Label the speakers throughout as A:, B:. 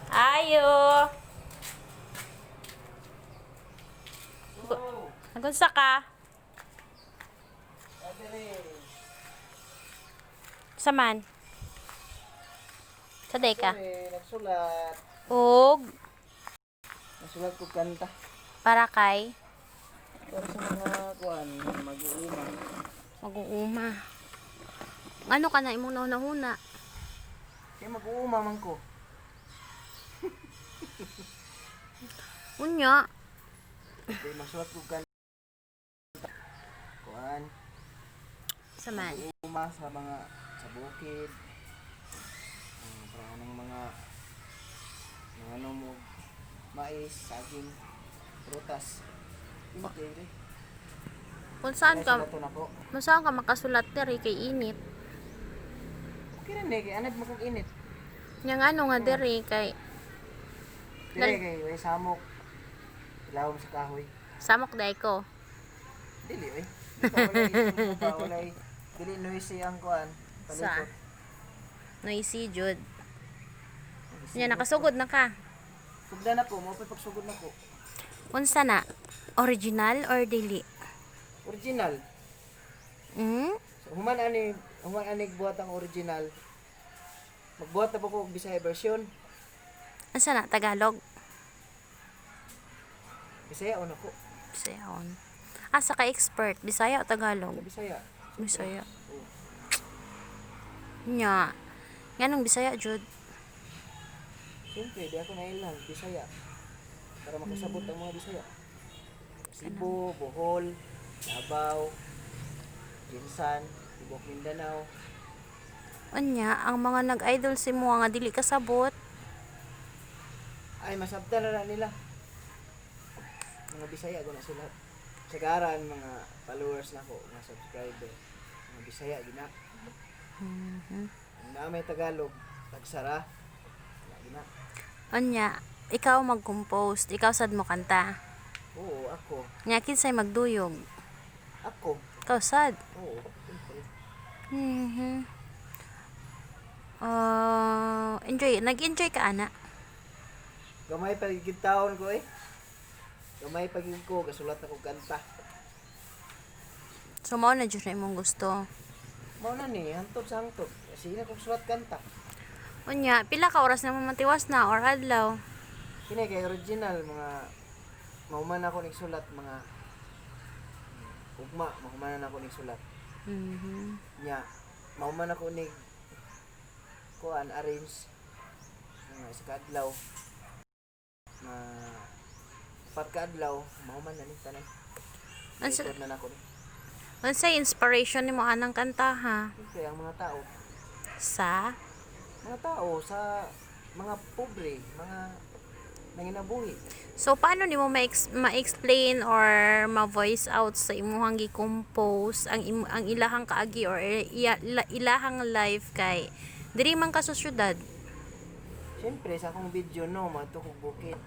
A: Ayo. Nagunsa ka? Saman? Sa deka?
B: Nagsulat.
A: Og
B: Nagsulat ko kanta.
A: Para kay
B: Para sa mga kuan, mag-uuma.
A: Mag-uuma. Ano ka na imong nahuna-huna?
B: Kaya mag-uuma man ko.
A: Unya.
B: Kaya magsulat ko kanta. Kuan,
A: Saman.
B: mag-uuma sa mga sa bukid. Para anong mga mga ano mo, mais, saging, prutas. Hindi, hindi.
A: Kung saan ka,
B: Kaya na ko.
A: kung saan ka makasulat diri kay init.
B: Okay na ni, kay anad mo kong init.
A: Yang ano nga diri kay
B: Dire kay way samok. Ilawom sa kahoy.
A: Samok dai ko.
B: Dili oy. Di pa walay, di pa walay. Dili noisy ang kuan.
A: Sa?
B: Palibot.
A: Noisy jud. Nya nakasugod na ka.
B: Sugdan ako, mo pa pagsugod nako.
A: Unsa na? Original or dili?
B: Original. So, human ani buhat ang original. Magbuhat na po ko og Bisaya version.
A: Unsa na Tagalog?
B: Bisaya on ako.
A: Bisaya on. Asa ka expert? Bisaya o Tagalog?
B: Sa Bisaya.
A: Bisaya.
B: Oh.
A: Nya. Nganong Bisaya jud?
B: Siyempre, di ako nailang Bisaya. Para makasabot ang mga Bisaya. Cebu, Bohol, Davao, Jinsan, Tibok Mindanao.
A: Unya, ang mga nag-idol si mo nga dili kasabot.
B: Ay, masabtan na na nila. Mga Bisaya, guna sila. Sagaran, mga followers na ko, mga subscriber. Mga Bisaya, gina. Ang na may Tagalog, tagsara. Wala, gina.
A: Unya, ikaw mag-compose, ikaw sad mo kanta.
B: Oo, ako.
A: Nya kinsay magduyog?
B: Ako.
A: Ikaw sad.
B: Oo, siyempre.
A: Enjoy, nag-enjoy ka ana.
B: Gamay pa gid taon ko eh. Gamay pa gid ko, kasulat na ko kanta.
A: So mao na jud na imong gusto.
B: Mao na ni, hantod sa hantod. Sige na kong sulat kanta.
A: Unya, pila ka oras na mamatiwas na or adlaw?
B: Kini kay original mga mauman ako ning sulat mga ugma, mauman na ako ning sulat. Nya, mauman ako ning kuan arrange mga isa ka adlaw. Ma upat ka adlaw, mauman na ni tanan.
A: Unsa
B: Record na nako ni.
A: Unsay inspiration nimo anang kanta ha?
B: Siyempre, ang mga tao,
A: Sa
B: mga tao sa mga pobre, mga nanginabuhi.
A: So paano nimo ma-explain or ma-voice out sa imuhang gi-compose ang ang ilahang kaagi or ilahang life kay diri man ka sa syudad?
B: Siyempre, sa akong video no, madto kog bukid.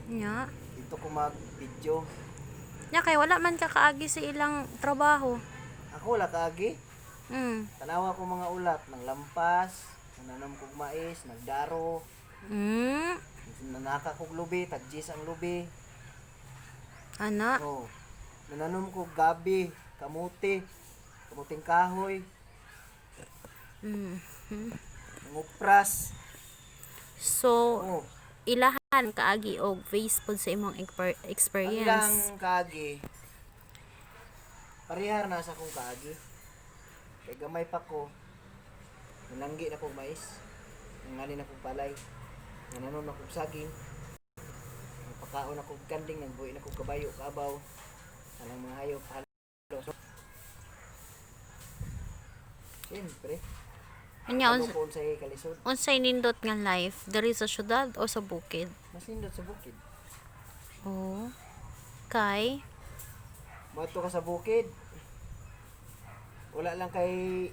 A: Nya.
B: Dito ko mag-video.
A: Nya kay wala man ka kaagi sa ilang trabaho.
B: Ako wala kaagi. Tanawa ko mga ulat, nang lampas, nananom kog mais, nagdaro, nanaka kog lubi, tagjis ang lubi.
A: Ana.
B: Oh. Nananom kog gabi, kamuti, kamuting kahoy, nangupras.
A: So
B: Oh.
A: ilahan kaagi og face pod sa imong
B: Ang
A: experience.
B: ilang kaagi, parehar na sa akong kaagi. Kay gamay pa ko, nananggi na kog mais, nangani na kog palay, nananom na kog saging, nagpakaon na kog kanding, nagbuhi na kog kabayo, kabaw, anang mga hayop, halo. So, siyempre,
A: Unya
B: ano ko unsay kalisod,
A: unsay nindot nga life diri sa syudad o sa bukid?
B: Mas nindot sa bukid.
A: Oh. Kay
B: Moadto ka sa bukid. Wala lang kay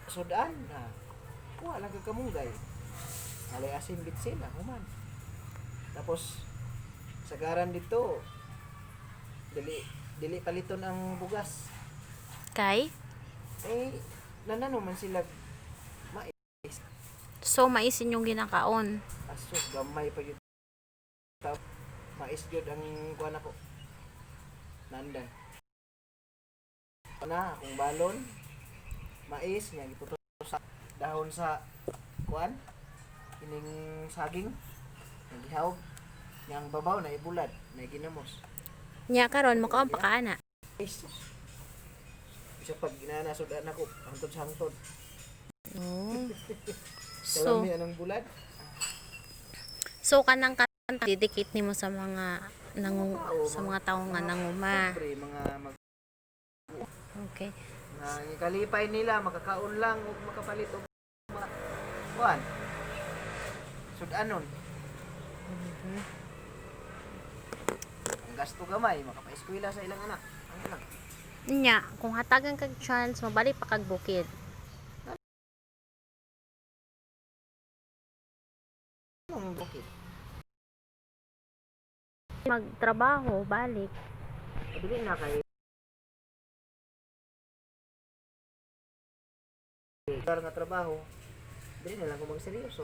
B: sudan na. Kuha lang kay kamunggay. Alay asin bitsin na human. Tapos sagaran dito dili dili paliton ang bugas.
A: Kay
B: Eh nanano man sila mais.
A: So mais inyong ginakaon.
B: Aso gamay pa gyud. Mais gyud ang kuan ako. Nandan. Na akong balon. Mais nga giputos sa dahon sa kuan kining saging. Nagihawg. Nya ang babaw na ibulad, na ginamos.
A: Nya karon mokaon pa ka ana.
B: Mais. Bisa pag ginana sudan ako hangtod sa hangtod.
A: Oh. So
B: Kalami anang bulad.
A: so kanang kanta dedicate nimo sa mga nangung sa mga tawo nga nanguma.
B: Siyempre, mga mag
A: Okay.
B: nga kalipay nila makakaon lang ug makapalit og mga kuan. Sudanon. Ang gasto gamay makapaeskwela sa ilang anak. Ano lang.
A: Nya, kung hatagan kag chance mabalik pa kag bukid.
B: Anong bukid?
A: Magtrabaho, balik.
B: Dili na kay lugar nga trabaho. Dili na lang ko magseryoso.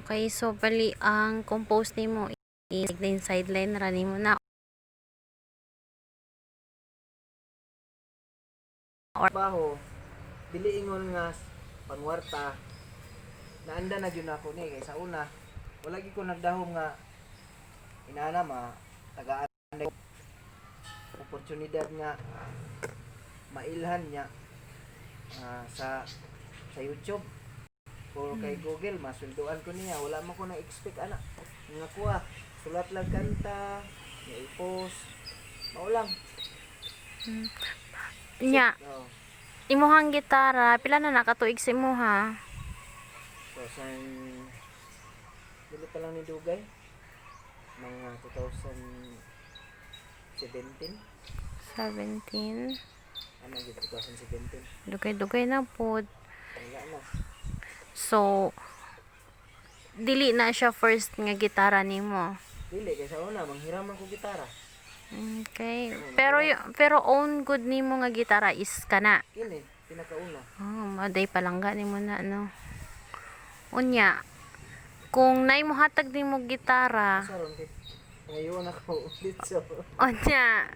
A: Okay, so bali ang compose nimo is sideline sideline ra nimo na
B: Trabaho dili ingon nga pangwarta. Naanda na gyud ako ni kay sa una wala gyud ko nagdahom nga inana ma tagaan na oportunidad nga mailhan niya sa YouTube or kay Google masweldoan ko niya. Wala man ko na expect ana nga kuha sulat lang kanta nga i-post mao lang.
A: Nya,
B: Oh.
A: imuhang gitara, pila na nakatuig sa imuha?
B: 2000 dili pa lang ni Dugay, mga 2017.
A: 17.
B: Ano gyud, 2017.
A: Dugay-dugay na pod.
B: Wala na.
A: So dili na siya first nga gitara nimo.
B: Dili kay sa una manghiram man ko gitara.
A: Okay. Pero pero own good nimo nga gitara is kana.
B: Kini pinakauna.
A: Oh, maday palangga nimo na no. Unya, kung nay mo hatag nimo gitara,
B: Sa ron kay ngayon ako ulit so
A: unya,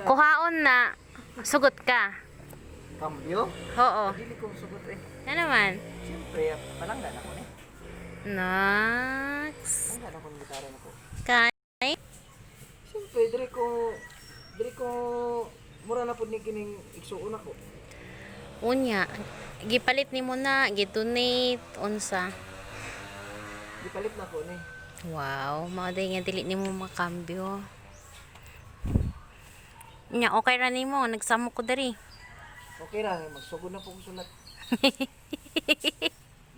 A: kuhaon na, sugot ka.
B: Kambyo.
A: Oo.
B: Dili ko sugot eh.
A: Na naman.
B: Siyempre palangga na ko ni.
A: Nax.
B: Palangga na ko ng gitara nako.
A: Kay.
B: Siyempre diri ko mura na pud ni kining igsuon ako.
A: Unya, gipalit nimo na, gidonate, unsa.
B: Gipalit na ko ni.
A: Wow, mao day nga dili nimo makambyo. Nya, okay ra nimo, nagsamok ko diri.
B: Okay ra magsugod na po ko sulat.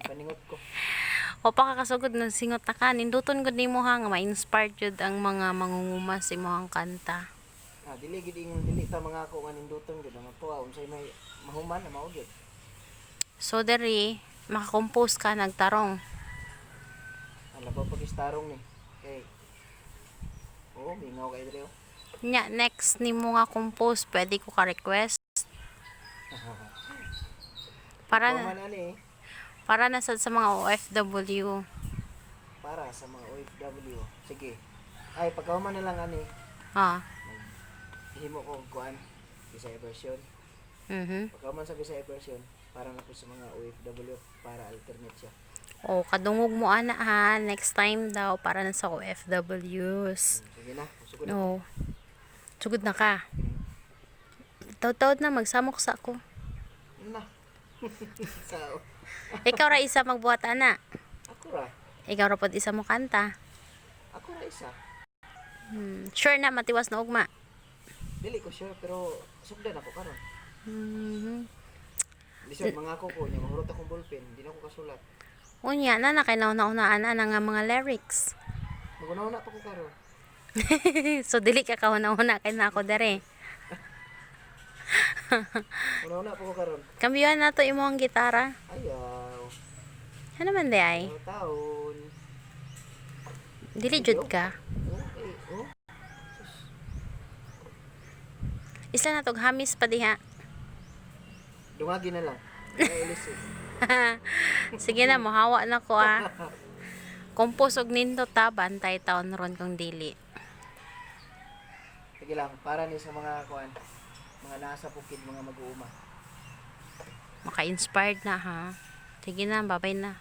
B: Paningot ko.
A: O pa kakasugod ng singot na ka, ninduton gud nimo ha nga ma-inspired jud ang mga mangunguma sa imong kanta.
B: Ah, dili gid ingon dili ta mga ako nga ninduton gid ang tuwa unsay may mahuman na mao gyud.
A: So diri, makakompose ka nagtarong.
B: Ang labaw pag istarong ni. Kay oh, mingaw kay diri oh.
A: Nya, next nimo nga compose, pwede ko ka request para na,
B: Human ani eh,
A: para na sad sa mga OFW.
B: Para sa mga OFW. Sige. Ay pagkahuman na lang ani.
A: Ah.
B: Himo ko og kuan Bisaya version. Pagkahuman sa Bisaya version para na po sa mga OFW para alternate siya.
A: O, kadungog mo ana ha, next time daw para na sa OFWs.
B: Sige na, sugod na.
A: No. Sugod na ka. Tawd-tawd na magsamok sa ako.
B: Na. Sao.
A: Ikaw ra isa magbuhat ana.
B: Ako ra.
A: Ikaw ra pod isa mo kanta.
B: Ako ra isa.
A: Sure na matiwas na ugma.
B: Dili ko sure pero sugdan ako karon. Lisod mga ako ko nya mahurot akong ballpen, di na ako kasulat.
A: Unya na na kay nauna-unaan ana nga mga lyrics.
B: Maguna-una pa ko karon.
A: So dili ka kahuna-huna kay na ako dere.
B: Una-una pa ko karon.
A: Kambyuhan na to imong gitara.
B: Ayaw.
A: Ano man di ay?
B: Ayaw taon.
A: Dili jud ka.
B: Okay, oh.
A: Isa na tog hamis pa diha.
B: Dungagi na lang. Ay, ilis eh.
A: Sige na, mohawa na ko ah. Compose og nindot ta, bantay taon ron kung dili.
B: Sige lang, para ni sa mga kuan, mga nasa bukid, mga mag-uuma.
A: Maka-inspired na ha. Sige na, babay na.